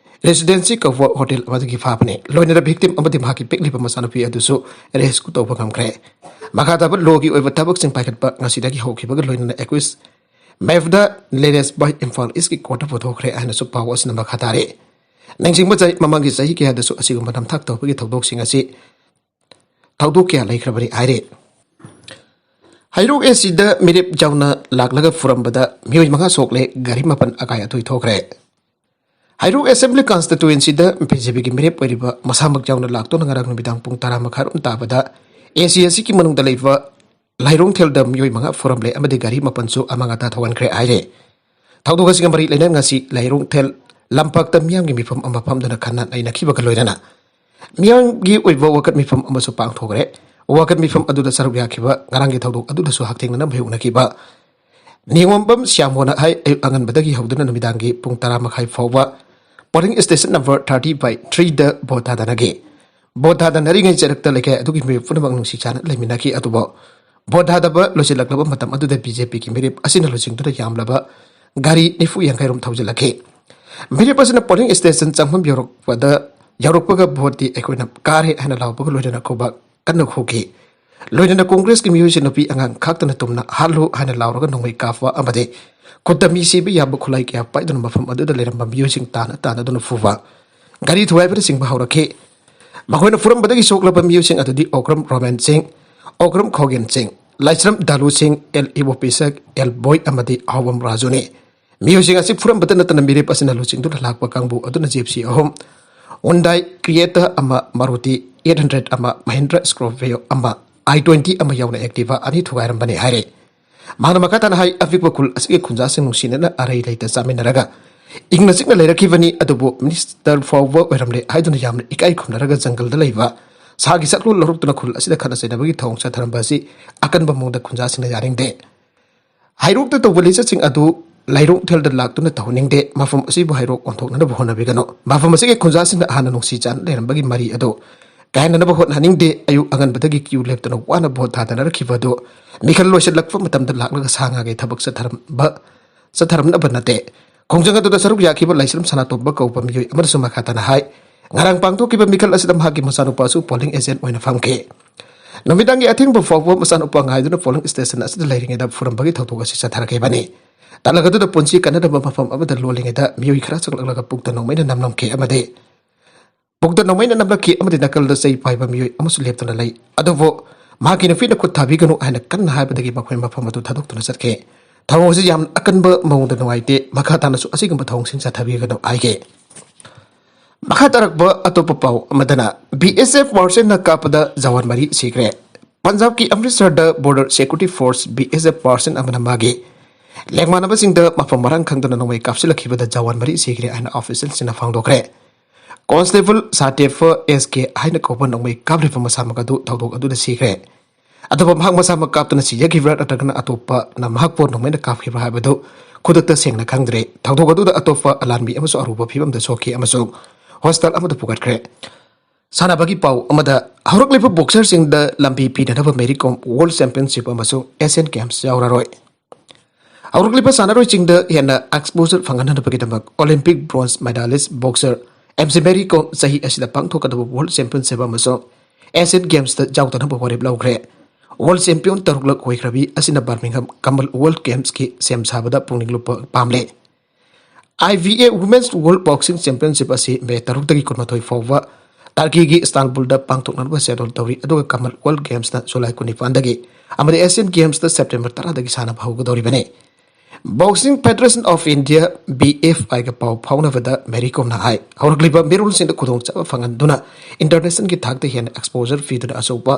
ꯔꯦꯁꯤꯗꯦꯟꯁꯤ ꯀꯧꯕ ꯍꯣꯇꯦꯜ ꯑꯃꯗꯒꯤ ꯐꯥꯕꯅꯤ꯫ ꯂꯣꯏꯅꯅ ꯚꯤꯛꯇꯤꯝ ꯑꯃꯗꯤ ꯃꯍꯥꯛꯀꯤ ꯄꯤꯛꯂꯤꯕ ꯃꯆꯥꯅꯨꯄꯤ ꯑꯗꯨꯁꯨ ꯔꯦꯁꯀ꯭ꯌꯨ ꯇꯧꯕ ꯉꯝꯈ꯭ꯔꯦ꯫ ꯃꯈꯥ ꯇꯥꯕ ꯂꯣꯒꯤ ꯑꯣꯏꯕ ꯊꯕꯛꯁꯤꯡ ꯄꯥꯏꯈꯠꯄ ꯉꯁꯤꯗꯒꯤ ꯍꯧꯈꯤꯕꯒ ꯂꯣꯏꯅꯅ ꯑꯦꯀꯨꯏꯁ ꯃꯦꯚꯗ ꯅꯤꯂꯦꯁ ꯚꯥꯏ ꯏꯝꯐꯥꯜ ꯏꯁꯀꯤ ꯀꯣꯔꯠꯇ ꯄꯨꯊꯣꯛꯈ꯭ꯔꯦ ꯍꯥꯏꯅꯁꯨ ꯄꯥꯎ ꯑꯁꯤꯅ ꯃꯈꯥ ꯇꯥꯔꯤ꯫ ꯅꯤꯡꯁꯤꯡꯕ ꯆꯩ, ꯃꯃꯥꯡꯒꯤ ꯆꯍꯤ ꯀꯌꯥꯗꯁꯨ ꯑꯁꯤꯒꯨꯝꯕ ꯅꯝꯊꯥꯛ ꯇꯧꯕꯒꯤ ꯊꯧꯗꯣꯛꯁꯤꯡ ꯑꯁꯤ ꯊꯧꯗꯣꯛ ꯀꯌꯥ ꯂꯩꯈ꯭ꯔꯕꯅꯤ ꯍꯥꯏꯔꯤ꯫ ꯍꯩꯔꯣꯛ ꯑꯦ ꯁꯤꯗ ꯃꯤꯔꯦꯞ ꯌꯥꯎꯅ ꯂꯥꯛꯂꯒ ꯐꯨꯔꯝꯕꯗ ꯃꯤꯑꯣꯏ ꯃꯉꯥ ꯁꯣꯛꯂꯦ, ꯒꯥꯔꯤ ꯃꯥꯄꯟ ꯑꯀꯥꯏ ꯑꯇꯣꯏ ꯊꯣꯛꯈ꯭ꯔꯦ꯫ ꯍꯩꯔꯣꯛ ꯑꯦꯁꯦꯝꯕ꯭ꯂꯤ ꯀꯟꯁꯇꯤꯇ꯭ꯋꯦꯟꯁꯤꯗ ꯕꯤ ꯖꯦ ꯄꯤꯒꯤ ꯃꯤꯔꯦꯞ ꯑꯣꯏꯔꯤꯕ ꯃꯁꯥꯃꯛ ꯌꯥꯎꯅ ꯂꯥꯛꯇꯨꯅ ꯉꯔꯥꯡ ꯅꯨꯃꯤꯗꯥꯡ ꯄꯨꯡ ꯇꯔꯥ ꯃꯈꯥꯏ ꯔꯣꯝ ꯇꯥꯕꯗ ꯑꯦ ꯁꯤ ꯑꯁꯤꯒꯤ ꯃꯅꯨꯡꯗ ꯂꯩꯕ ꯂꯥꯏꯔꯣꯡꯊꯦꯜꯗ ꯃꯤꯑꯣꯏ ꯃꯉꯥ ꯐꯨꯔꯝꯂꯦ ꯑꯃꯗꯤ ꯒꯥꯔꯤ ꯃꯥꯄꯟꯁꯨ ꯑꯃꯥꯡ ꯑꯇꯥ ꯊꯧꯍꯟꯈ꯭ꯔꯦ ꯍꯥꯏꯔꯦ꯫ ꯊꯧꯗꯣꯛ ꯑꯁꯤꯒ ꯃꯔꯤ ꯂꯩꯅꯅ ꯉꯁꯤ ꯂꯥꯏꯔꯣꯡꯊꯦꯜ ꯂꯝꯄꯥꯛꯇ ꯃꯤꯌꯥꯝꯒꯤ ꯃꯤꯐꯝ ꯑꯃ ꯐꯝꯗꯨꯅ ꯈꯟꯅ ꯅꯩꯅꯈꯤꯕꯒ ꯂꯣꯏꯅꯅ ꯃꯤꯌꯥꯝꯒꯤ ꯑꯣꯏꯕ ꯋꯥꯀꯠ ꯃꯤꯐꯝ ꯑꯃꯁꯨ ꯄꯥꯡꯊꯣꯛꯈ꯭ꯔꯦ꯫ ꯋꯥꯀꯠ ꯃꯤꯐꯝ ꯑꯗꯨꯗ ꯁꯔꯨꯛ ꯌꯥꯈꯤꯕ ꯉꯔꯥꯡꯒꯤ ꯊꯧꯗꯣꯛ ꯑꯗꯨꯗꯁꯨ ꯍꯛꯊꯦꯡꯅꯅ ꯃꯥꯌꯣꯛꯅꯈꯤꯕ ꯅꯤꯉꯣꯝꯕꯝ ꯁ꯭ꯌꯥꯃꯣꯅ ꯍꯥꯏ, ꯑꯌꯨꯛ ꯑꯉꯟꯕꯗꯒꯤ ꯍꯧꯗꯨꯅ ꯅꯨꯃꯤꯗꯥꯡꯒꯤ ꯄꯨꯡ ꯇꯔꯥ ꯃꯈꯥꯏ ꯐꯥꯎꯕ polling station number thirty by three ꯗ ꯚꯣꯠ ꯊꯥꯗꯅꯈꯤ꯫ ꯚꯣꯠ ꯊꯥꯗꯅꯔꯤꯉꯩ ꯆꯔꯛꯇ ꯂꯩꯀꯥꯏ ꯑꯗꯨꯒꯤ ꯃꯤꯑꯣꯏ ꯄꯨꯝꯅꯃꯛ ꯅꯨꯡꯁꯤ ꯆꯥꯟꯅ ꯂꯩꯃꯤꯟꯅꯈꯤ꯫ ꯑꯗꯨꯕꯨ ꯚꯣꯠ ꯊꯥꯗꯕ ꯂꯣꯏꯁꯤꯜꯂꯛꯂꯕ ꯃꯇꯝ ꯑꯗꯨꯗ ꯕꯤ ꯖꯦ ꯄꯤꯒꯤ ꯃꯤꯔꯦꯞ ꯑꯁꯤꯅ ꯂꯨꯆꯤꯡꯗꯨꯅ ꯌꯥꯝꯂꯕ ꯒꯥꯔꯤ ꯅꯤꯐꯨ ꯌꯥꯡꯈꯩ ꯔꯣꯝ ꯊꯧꯖꯤꯜꯂꯛꯈꯤ꯫ ꯃꯤꯔꯦꯞ ꯑꯁꯤꯅ polling station ꯆꯪꯐꯝ ꯌꯧꯔꯛꯄꯗ, ꯌꯧꯔꯛꯄꯒ ꯚꯣꯠꯇꯤ ꯑꯩꯈꯣꯏꯅ ꯀꯥꯔꯦ ꯍꯥꯏꯅ ꯂꯥꯎꯕꯒ ꯂꯣꯏꯅꯅ ꯈꯨꯕꯥꯛ ꯀꯟꯅ ꯈꯨꯈꯤ꯫ ꯂꯣꯏꯅꯅ ꯀꯣꯡꯒ꯭ꯔꯦꯁꯀꯤ ꯃꯤꯑꯣꯏꯁꯤꯡ ꯅꯨꯄꯤ ꯑꯉꯥꯡ ꯈꯥꯛꯇꯅ ꯇꯨꯝꯅ "ꯍꯥꯠꯂꯨ" ꯍꯥꯏꯅ ꯂꯥꯎꯔꯒ ꯅꯣꯡꯃꯩ ꯀꯥꯞꯄ ꯑꯃꯗꯤ ꯈꯨꯠꯇ ꯃꯤ ꯁꯤꯕ ꯌꯥꯕ ꯈꯨꯠꯂꯥꯏ ꯀꯌꯥ ꯄꯥꯏꯗꯨꯅ ꯃꯐꯝ ꯑꯗꯨꯗ ꯂꯩꯔꯝꯕ ꯃꯤꯑꯣꯏꯁꯤꯡ ꯇꯥꯅ ꯇꯥꯅꯗꯨꯅ ꯐꯨꯕ, ꯒꯥꯔꯤ ꯊꯨꯒꯥꯏꯕꯅꯆꯤꯡꯕ ꯍꯧꯔꯛꯈꯤ꯫ ꯃꯈꯣꯏꯅ ꯐꯨꯔꯝꯕꯗꯒꯤ ꯁꯣꯛꯂꯕ ꯃꯤꯑꯣꯏꯁꯤꯡ ꯑꯗꯨꯗꯤ ꯑꯣꯀ꯭ꯔꯝ ꯔꯣꯃꯦꯟ ꯁꯤꯡ, ꯑꯣꯀ꯭ꯔꯝ ꯈꯣꯒꯦꯟ ꯁꯤꯡ, ꯂꯥꯏꯁ꯭ꯔꯝ ꯗꯥꯂꯨ ꯁꯤꯡ, ꯑꯦꯜ ꯏꯕꯣ ꯄꯤꯁꯛ, ꯑꯦꯜ ꯕꯣꯏ ꯑꯃꯗꯤ ꯑꯍꯧꯕꯝ ꯔꯥꯖꯨꯅꯤ꯫ ꯃꯤꯑꯣꯏꯁꯤꯡ ꯑꯁꯤ ꯐꯨꯔꯝꯕꯇ ꯅꯠꯇꯅ ꯃꯤꯔꯦꯞ ꯑꯁꯤꯅ ꯂꯨꯆꯤꯡꯗꯨꯅ ꯂꯥꯛꯄ ꯀꯥꯡꯕꯨ ꯑꯗꯨꯅ ꯖꯤꯞꯁꯤ ꯑꯍꯨꯝ, Hyundai Creta ꯑꯃ, Maruti eight hundred ꯑꯃ, Mahindra Scorpio ꯑꯃ, i twenty ꯑꯃ ꯌꯥꯎꯅ Activa ꯑꯅꯤ ꯊꯨꯒꯥꯏꯔꯝꯕꯅꯤ ꯍꯥꯏꯔꯦ꯫ ꯃꯍꯥꯛꯅ ꯃꯈꯥ ꯇꯥꯅ ꯍꯥꯏ, ꯑꯄꯤꯛꯄ ꯈꯨꯜ ꯑꯁꯤꯒꯤ ꯈꯨꯟꯖꯥꯁꯤꯡ ꯅꯨꯡꯁꯤꯅꯅ ꯑꯔꯩ ꯂꯩꯇ ꯆꯥꯃꯤꯟꯅꯔꯒ ꯏꯪꯅ ꯆꯤꯛꯅ ꯂꯩꯔꯛꯈꯤꯕꯅꯤ, ꯑꯗꯨꯕꯨ ꯃꯤꯅꯤꯁꯇꯔ ꯐꯥꯎꯕ ꯑꯣꯏꯔꯝꯂꯦ ꯍꯥꯏꯗꯨꯅ ꯌꯥꯝꯅ ꯏꯀꯥꯏ ꯈꯨꯝꯅꯔꯒ ꯖꯪꯒꯜꯗ ꯂꯩꯕ ꯁꯥꯒꯤ ꯁꯛꯂꯣꯟ ꯂꯧꯔꯛꯇꯨꯅ ꯈꯨꯜ ꯑꯁꯤꯗ ꯈꯠꯅ ꯆꯩꯅꯕꯒꯤ ꯊꯧꯑꯣꯡ ꯆꯠꯊꯔꯝꯕ ꯑꯁꯤ ꯑꯀꯟꯕ ꯃꯑꯣꯡꯗ ꯈꯨꯟꯖꯥꯁꯤꯡꯅ ꯌꯥꯅꯤꯡꯗꯦ꯫ ꯍꯩꯔꯣꯛꯇ ꯇꯧꯕ ꯂꯤꯆꯠꯁꯤꯡ ꯑꯗꯨ ꯂꯥꯏꯔꯣꯡꯊꯦꯜꯗ ꯂꯥꯛꯇꯨꯅ ꯇꯧꯍꯟꯅꯤꯡꯗꯦ꯫ ꯃꯐꯝ ꯑꯁꯤꯕꯨ ꯍꯩꯔꯣꯛ ꯑꯣꯟꯊꯣꯛꯅꯅꯕ ꯍꯣꯠꯅꯕꯤꯒꯅꯨ꯫ ꯃꯐꯝ ꯑꯁꯤꯒꯤ ꯈꯨꯟꯖꯥꯁꯤꯡꯅ ꯍꯥꯟꯅ ꯅꯨꯡꯁꯤ ꯆꯥꯟꯅ ꯂꯩꯔꯝꯕꯒꯤ ꯃꯔꯤ ꯑꯗꯨ ꯀꯥꯏꯍꯟꯅꯅꯕ ꯍꯣꯠꯅꯍꯟꯅꯤꯡꯗꯦ꯫ ꯑꯌꯨꯛ ꯑꯉꯟꯕꯗꯒꯤ ꯀ꯭ꯌꯨ ꯂꯦꯞꯇꯨꯅ ꯋꯥꯅ ꯚꯣꯠ ꯊꯥꯗꯅꯔꯛꯈꯤꯕ ꯑꯗꯨ ꯃꯤꯈꯜ ꯂꯣꯏꯁꯤꯜꯂꯛꯄ ꯃꯇꯝꯗ ꯂꯥꯛꯂꯒ ꯁꯥ ꯉꯥꯒꯤ ꯊꯕꯛ ꯆꯠꯊꯔꯝꯕ, ꯆꯠꯊꯔꯝꯅꯕ ꯅꯠꯇꯦ꯫ ꯈꯣꯡꯖꯪ ꯑꯗꯨꯗ ꯁꯔꯨꯛ ꯌꯥꯈꯤꯕ ꯂꯥꯏꯁ꯭ꯔꯝ ꯁꯅꯥꯇꯣꯝꯕ ꯀꯧꯕ ꯃꯤꯑꯣꯏ ꯑꯃꯅꯁꯨ ꯃꯈꯥ ꯇꯥꯅ ꯍꯥꯏ, ꯉꯔꯥꯡ ꯄꯥꯡꯊꯣꯛꯈꯤꯕ ꯃꯤꯈꯜ ꯑꯁꯤꯗ ꯃꯍꯥꯛꯀꯤ ꯃꯆꯥꯅꯨꯄꯥꯁꯨ polling agent ꯑꯣꯏꯅ ꯐꯝꯈꯤ꯫ ꯅꯨꯃꯤꯗꯥꯡꯒꯤ ꯑꯊꯦꯡꯕ ꯐꯥꯎꯕ ꯃꯆꯥꯅꯨꯄꯥ ꯉꯥꯏꯗꯨꯅ polling station ꯑꯁꯤꯗ ꯂꯩꯔꯤꯉꯩꯗ ꯐꯨꯔꯝꯕꯒꯤ ꯊꯧꯗꯣꯛ ꯑꯁꯤ ꯆꯠꯊꯔꯛꯈꯤꯕꯅꯤ꯫ ꯇꯂꯛ ꯑꯗꯨꯗ ꯄꯨꯟꯁꯤ ꯀꯟꯅꯗꯕ ꯃꯐꯝ ꯑꯃꯗ ꯂꯣꯜꯂꯤꯉꯩꯗ ꯃꯤꯑꯣꯏ ꯈꯔ ꯆꯪꯂꯛꯂꯒ ꯄꯨꯛꯇ ꯅꯣꯡꯃꯩꯅ ꯅꯝꯂꯝꯈꯤ ꯑꯃꯗꯤ ꯄꯨꯛꯇ ꯅꯣꯡꯃꯩꯅ ꯅꯝꯂꯛꯈꯤ ꯑꯃꯗꯤ ꯅꯥꯀꯜꯗ ꯆꯩ ꯄꯥꯏꯕ ꯃꯤꯑꯣꯏ ꯑꯃꯁꯨ ꯂꯦꯞꯇꯨꯅ ꯂꯩ꯫ ꯑꯗꯨꯕꯨ ꯃꯍꯥꯛꯀꯤ ꯅꯨꯄꯤꯅ "ꯈꯨꯠ ꯊꯥꯕꯤꯒꯅꯨ" ꯍꯥꯏꯅ ꯀꯟꯅ ꯍꯥꯏꯕꯗꯒꯤ ꯃꯈꯣꯏ ꯃꯐꯝ ꯑꯗꯨ ꯊꯥꯗꯣꯛꯇꯨꯅ ꯆꯠꯈꯤ꯫ ꯊꯧꯑꯣꯡꯁꯤ ꯌꯥꯝ ꯑꯀꯟꯕ ꯃꯑꯣꯡꯗ ꯅꯨꯡꯉꯥꯏꯇꯦ, ꯃꯈꯥ ꯇꯥꯅꯁꯨ ꯑꯁꯤꯒꯨꯝꯕ ꯊꯧꯑꯣꯡꯁꯤꯡ ꯆꯠꯊꯕꯤꯒꯅꯨ ꯍꯥꯏꯒꯦ꯫ ꯃꯈꯥ ꯇꯥꯔꯛꯄ ꯑꯇꯣꯞꯄ ꯄꯥꯎ ꯑꯃꯗꯅ, ꯕꯤ ꯑꯦꯁ ꯑꯦꯐ ꯄꯥꯔꯁꯟꯅ ꯀꯥꯞꯄꯗ ꯖꯋꯥꯟ ꯃꯔꯤ ꯁꯤꯈ꯭ꯔꯦ꯫ ꯄꯟꯖꯥꯕꯀꯤ ꯑꯃ꯭ꯔꯤꯠꯁꯔꯗ ꯕꯣꯔꯗꯔ ꯁꯦꯀ꯭ꯌꯨꯔꯤꯇꯤ ꯐꯣꯔꯁ, ꯕꯤ ꯑꯦꯁ ꯑꯦꯐ ꯄꯥꯔꯁꯟ ꯑꯃꯅ ꯃꯥꯒꯤ ꯂꯦꯡꯃꯥꯟꯅꯕꯁꯤꯡꯗ ꯃꯐꯝ ꯃꯔꯥꯡ ꯈꯪꯗꯅ ꯅꯣꯡꯃꯩ ꯀꯥꯞꯁꯤꯜꯂꯛꯈꯤꯕꯗ ꯖꯋꯥꯟ ꯃꯔꯤ ꯁꯤꯈ꯭ꯔꯦ ꯍꯥꯏꯅ ꯑꯣꯐꯤꯁꯤꯌꯦꯜꯁꯤꯡꯅ ꯐꯣꯡꯗꯣꯛꯈ꯭ꯔꯦ꯫ ꯀꯣꯟꯁꯇꯦꯕꯜ ꯁꯥꯇꯦꯐ ꯑꯦꯁ ꯀꯦ ꯍꯥꯏꯅ ꯀꯧꯕ ꯅꯣꯡꯃꯩ ꯀꯥꯞꯂꯤꯕ ꯃꯁꯥꯃꯛ ꯑꯗꯨ ꯊꯧꯗꯣꯛ ꯑꯗꯨꯗ ꯁꯤꯈ꯭ꯔꯦ꯫ ꯑꯗꯨꯕꯨ ꯃꯍꯥꯛ ꯃꯁꯥꯃꯛ ꯀꯥꯞꯇꯨꯅ ꯁꯤꯖꯈꯤꯕ꯭ꯔꯥ ꯅꯠꯇ꯭ꯔꯒꯅ ꯑꯇꯣꯞꯄꯅ ꯃꯍꯥꯛꯄꯨ ꯅꯣꯡꯃꯩꯅ ꯀꯥꯞꯈꯤꯕ꯭ꯔꯥ ꯍꯥꯏꯕꯗꯨ ꯈꯨꯗꯛꯇ ꯁꯦꯡꯅ ꯈꯪꯗ꯭ꯔꯦ꯫ ꯊꯧꯗꯣꯛ ꯑꯗꯨꯗ ꯑꯇꯣꯞꯄ ꯂꯥꯟꯃꯤ ꯑꯃꯁꯨ ꯑꯔꯨꯕ ꯐꯤꯕꯝꯗ ꯁꯣꯛꯈꯤ ꯑꯃꯁꯨꯡ ꯍꯣꯁꯄꯤꯇꯥꯜ ꯑꯃꯗ ꯄꯨꯈꯠꯈ꯭ꯔꯦ꯫ ꯁꯥꯟꯅꯕꯒꯤ ꯄꯥꯎ ꯑꯃꯗ, ꯍꯧꯔꯛꯂꯤꯕ ꯕꯣꯛꯁꯔꯁꯤꯡꯗ ꯂꯝꯕꯤ ꯄꯤꯅꯅꯕ ꯃꯦꯔꯤ ꯀꯣꯝ ꯋꯥꯔꯜ ꯆꯦꯝꯄꯤꯌꯟꯁꯤꯞ ꯑꯃꯁꯨꯡ ꯑꯦꯁꯤꯌꯥꯟ ꯒꯦꯝꯁ ꯌꯥꯎꯔꯔꯣꯏ꯫ ꯍꯧꯔꯛꯂꯤꯕ ꯁꯥꯟꯅꯔꯣꯏꯁꯤꯡꯗ ꯍꯦꯟꯅ ꯑꯦꯛꯁꯄꯣꯖꯔ ꯐꯪꯍꯟꯅꯕꯒꯤꯗꯃꯛ ꯑꯣꯂꯤꯝꯄꯤꯛ ꯕ꯭ꯔꯣꯟꯖ ꯃꯦꯗꯥꯂꯤꯁ boxer M C Mary Kom ꯆꯍꯤ ꯑꯁꯤꯗ ꯄꯥꯡꯊꯣꯛꯀꯗꯕ ꯋꯥꯔꯜ ꯆꯦꯝꯄꯤꯌꯟꯁꯤꯞ ꯑꯃꯁꯨꯡ ꯑꯦꯁꯤꯌꯥꯟ ꯒꯦꯝꯁꯇ ꯌꯥꯎꯗꯅꯕ ꯋꯥꯔꯦꯞ ꯂꯧꯈ꯭ꯔꯦ꯫ ꯋꯥꯔꯜ ꯆꯦꯝꯄꯤꯌꯟ ꯇꯔꯨꯛꯂꯛ ꯑꯣꯏꯈ꯭ꯔꯕꯤ ꯑꯁꯤꯅ ꯕꯔꯃꯤꯡꯍꯝ ꯀꯃꯟꯋꯦꯜꯊ ꯒꯦꯝꯁꯀꯤ ꯁꯦꯝ ꯁꯥꯕꯗ ꯄꯨꯛꯅꯤꯡ ꯂꯨꯞꯄ ꯄꯥꯝꯂꯦ꯫ I B A women's world boxing championship ꯑꯁꯤ ꯃꯦ ꯇꯔꯨꯛꯇꯒꯤ ꯀꯨꯟꯃꯥꯊꯣꯏ ꯐꯥꯎꯕ ꯇꯔꯀꯤꯒꯤ ꯏꯁꯇꯥꯟꯕꯨꯜꯗ ꯄꯥꯡꯊꯣꯛꯅꯕ ꯁꯦꯗꯨꯜ ꯇꯧꯔꯤ, ꯑꯗꯨꯒ ꯀꯃꯟꯋꯦꯜꯊ ꯒꯦꯝꯁꯅ ꯖꯨꯂꯥꯏ ꯀꯨꯟꯅꯤꯄꯥꯟꯗꯒꯤ ꯑꯃꯗꯤ ꯑꯦꯁꯤꯌꯟ ꯒꯦꯝꯁꯇ ꯁꯦꯞꯇꯦꯝꯕꯔ ꯇꯔꯥꯗꯒꯤ ꯁꯥꯟꯅꯕ ꯍꯧꯒꯗꯧꯔꯤꯕꯅꯤ꯫ Boxing federation of India, B F ꯑꯥꯏꯒ ꯄꯥꯎ ꯐꯥꯎꯅꯕꯗ ꯃꯦꯔꯤ ꯀꯣꯝꯅ ꯍꯥꯏ, ꯍꯧꯔꯛꯂꯤꯕ ꯃꯤꯔꯣꯜꯁꯤꯡꯗ ꯈꯨꯗꯣꯡꯆꯥꯕ ꯐꯪꯍꯟꯗꯨꯅ ꯏꯟꯇꯔꯅꯦꯁꯅꯦꯜꯒꯤ ꯊꯥꯛꯇ ꯍꯦꯟꯅ ꯑꯦꯛꯁꯄꯣꯖꯔ ꯄꯤꯗꯨꯅ ꯑꯆꯧꯕ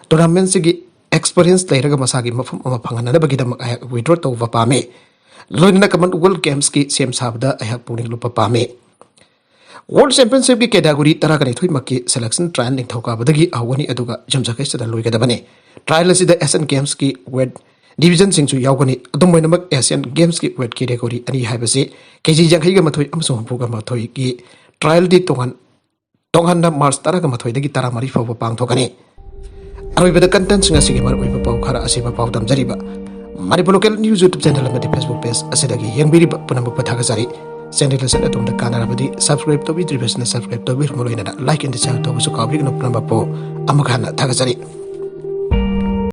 ꯇꯣꯔꯅꯥꯃꯦꯟꯁꯤꯡꯒꯤ ꯑꯦꯛꯁꯄꯤꯔꯤꯌꯦꯟꯁ ꯂꯩꯔꯒ ꯃꯁꯥꯒꯤ ꯃꯐꯝ ꯑꯃ ꯐꯪꯍꯟꯅꯅꯕꯒꯤꯗꯃꯛ ꯑꯩꯍꯥꯛ ꯋꯤꯗ꯭ꯔꯣ ꯇꯧꯕ ꯄꯥꯝꯃꯤ꯫ ꯂꯣꯏꯅꯅ ꯀꯃꯟꯋꯦꯜꯊ ꯒꯦꯝꯁꯀꯤ ꯁꯦꯝ ꯁꯥꯕꯗ ꯑꯩꯍꯥꯛ ꯄꯨꯛꯅꯤꯡ ꯂꯨꯞꯄ ꯄꯥꯝꯃꯤ꯫ ꯋꯥꯔꯜ ꯆꯦꯝꯄꯤꯌꯟꯁꯤꯞꯀꯤ ꯀꯦꯇꯥꯒꯣꯔꯤ ꯇꯔꯥꯒꯅꯤꯊꯣꯏꯃꯛꯀꯤ ꯁꯦꯂꯦꯛꯁꯟ ꯇ꯭ꯔꯥꯌꯦꯜ ꯅꯤꯡꯊꯧꯀꯥꯕꯗꯒꯤ ꯍꯧꯒꯅꯤ, ꯑꯗꯨꯒ ꯌꯨꯝꯖꯀꯩꯁꯗ ꯂꯣꯏꯒꯗꯕꯅꯤ꯫ ꯇ꯭ꯔꯥꯌꯦꯜ ꯑꯁꯤꯗ ꯑꯦꯁꯤꯌꯟ ꯒꯦꯝꯁꯀꯤ ꯋꯦꯠ ꯗꯤꯕꯤꯖꯟꯁꯤꯡꯁꯨ ꯌꯥꯎꯒꯅꯤ꯫ ꯑꯗꯨꯝ ꯑꯣꯏꯅꯃꯛ, ꯑꯦꯁꯤꯌꯟ ꯒꯦꯝꯁꯀꯤ ꯋꯦꯠ ꯀꯦꯇꯦꯒꯣꯔꯤ ꯑꯅꯤ ꯍꯥꯏꯕꯁꯤ ꯀꯦꯖꯤ ꯌꯥꯡꯈꯩꯒ ꯃꯥꯊꯣꯏ ꯑꯃꯁꯨꯡ ꯍꯨꯝꯐꯨꯒ ꯃꯥꯊꯣꯏꯒꯤ ꯇ꯭ꯔꯥꯌꯦꯜꯗꯤ ꯇꯣꯉꯥꯟ ꯇꯣꯉꯥꯟꯅ ꯃꯥꯔꯆ ꯇꯔꯥꯒ ꯃꯥꯊꯣꯏꯗꯒꯤ ꯇꯔꯥꯃꯔꯤ ꯐꯥꯎꯕ ꯄꯥꯡꯊꯣꯛꯀꯅꯤ꯫ ꯑꯔꯣꯏꯕꯗ, ꯀꯟꯇꯦꯟꯁꯤꯡ ꯑꯁꯤꯒꯤ ꯃꯔꯨꯑꯣꯏꯕ ꯄꯥꯎ ꯈꯔ ꯑꯁꯤꯕ ꯄꯥꯎ ꯇꯝꯖꯔꯤꯕ Manipur local news YouTube channel ꯑꯃꯗꯤ ꯐꯦꯁꯕꯨꯛ ꯄꯦꯖ ꯑꯁꯤꯗꯒꯤ ꯌꯦꯡꯕꯤꯔꯤꯕ ꯄꯨꯝꯅꯃꯛꯄꯨ ꯊꯥꯒꯠꯆꯔꯤ꯫ ꯆꯦꯅꯦꯜ ꯑꯁꯤꯅ ꯑꯗꯣꯝꯗ ꯀꯥꯟꯅꯔꯕꯗꯤ ꯁꯕꯁꯀ꯭ꯔꯥꯏꯕ ꯇꯧꯕꯤꯗ꯭ꯔꯤꯕꯁꯤꯅ ꯁꯕꯁꯀ꯭ꯔꯥꯏꯕ ꯇꯧꯕꯤꯔꯝꯃꯨ, ꯂꯣꯏꯅꯅ ꯂꯥꯏꯛ ꯑꯦꯟ ꯁꯤꯌꯥꯔ ꯇꯧꯕꯁꯨ ꯀꯥꯎꯕꯤꯒꯅꯨ꯫ ꯄꯨꯝꯅꯃꯛꯄꯨ ꯑꯃꯨꯛ ꯍꯟꯅ ꯊꯥꯒꯠꯆꯔꯤ꯫